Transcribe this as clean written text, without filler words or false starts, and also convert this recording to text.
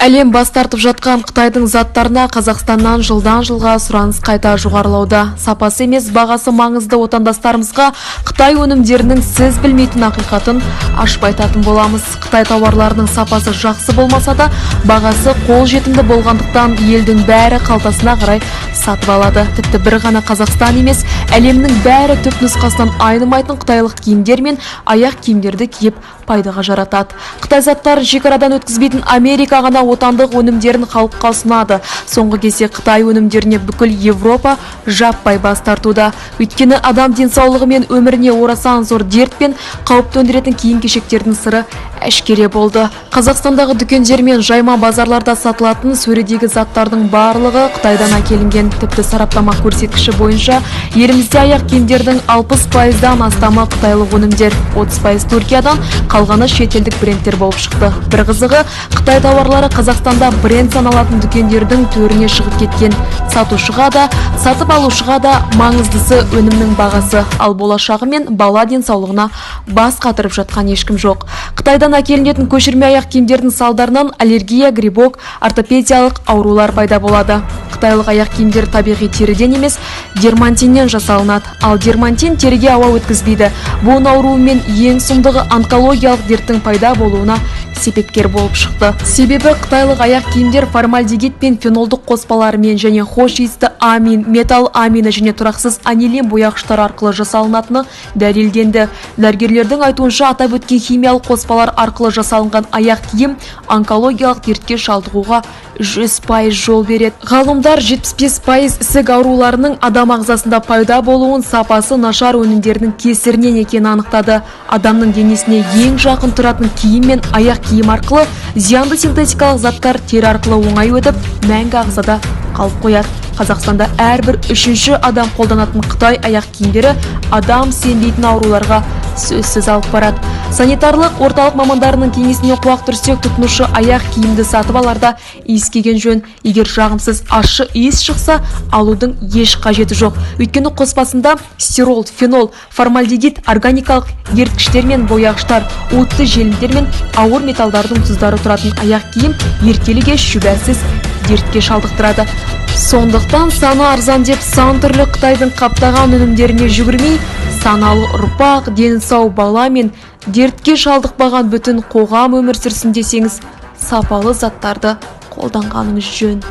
Әлем бас тартып жатқан Қытайдың заттарына Қазақстаннан жылдан жылға сұраныс қайта жоғарылауда. Сапасы емес, бағасы маңызды отандастарымызға Қытай өнімдерінің сіз білмейтін ақиқатын ашып айтатын боламыз. Қытай тауарларының сапасы жақсы болмаса да, бағасы қолжетімді болғандықтан, елдің бәрі қалтасына қарай сатып алады. Тіпті бір ғана Қазақстан емес, әлемнің бәрі түп нұсқасынан айнымайтын қытайлық киімдер мен аяқ киімдерді киіп, пайдаға жаратады. Қытай заттарын шекарадан өткізбейтін Америка ғана отандық өнімдерін халыққа ұсынады. Соңғы кезде Қытай өнімдеріне бүкіл Европа жаппай бас тартуда. Өйткені адам денсаулығы мен өміріне орасан зор дерт пен қауіп төндіретін киім кешектердің сыры әшкере болды. Қазақстандағы дүкендер мен жайма базарларда сатылатын сөредегі заттардың барлығы Қытайдан әкелінген. Тіпті сараптама көрсеткіші бойынша елімізде аяқ киімдердің 60%-дан астамы қытайлық өнімдер, 30% Түркиядан, қалғаны шетелдік брендтер болып шықты. Бір қызығы, Қытай тауарлары Қазақстанда бренд саналатын дүкендердің төріне шығып кеткен. Сатушыға да, сатып алушыға да маңыздысы өнімнің бағасы, ал болашағы мен бала денсаулығына бас қатырып жатқан ешкім жоқ. Қытайдан әкелінетін көшірме аяқ киімдердің салдарынан аллергия, грибок, ортопедиялық аурулар пайда болады. Қытайлық аяқ киімдер табиғи теріден емес, дермантиннен жасалынады. Ал дермантин теріге ауа өткізбейді. Буын ауруы мен, ең сұмдығы, онкологиялық дерттің пайда болуына себепкер болып шықты. Себебі қытайлық аяқ киімдер формальдегид пен фенолдық қоспаларымен және хош иісті амин, металл амині және тұрақсыз анилин бояғыштар арқылы жасалынатыны дәлелденді. Дәрігерлердің айтуынша, атап өткен химиялық қоспалар арқылы жасалынған аяқ киім онкологиялық дертке шалдығуға 100% жол береді. Ғалымдар 75% ісік ауруларының адам ағзасында пайда болуын сапасы нашар өнімдердің кесірінен екенін анықтады. Адамның денесіне ең жақын тұратын киім мен аяқ киім арқылы зиянды синтетикалық заттар тері арқылы оңай өтіп, мәңгі ағзада қалып қояды. Қазақстанда әрбір үшінші адам қолданатын Қытай аяқ киімдері адам сенбейтін ауруларға сөзсіз алып барады. Санитарлық орталық мамандарының кеңесіне құлақ түрсек, тұтынушы аяқ киімді сатып аларда иіскеген жөн. Егер жағымсыз ащы иіс шықса, алудың еш қажеті жоқ. Өйткені қоспасында стирол, фенол, формальдегид, органикалық еріткіштер мен бояғыштар, уытты желімдер мен ауыр металдардың тұздары тұратын аяқ киім ертелі кеш шүбәсіз дертке шалдықтырады. Сондықтан саны арзан деп сан түрлі Қытайдың қаптаған өнімдеріне жүгірмей, саналы ұрпақ, дені сау бала мен дертке шалдықпаған бүтін қоғам өмір сүрсін десеңіз, сапалы заттарды қолданғаныңыз жөн.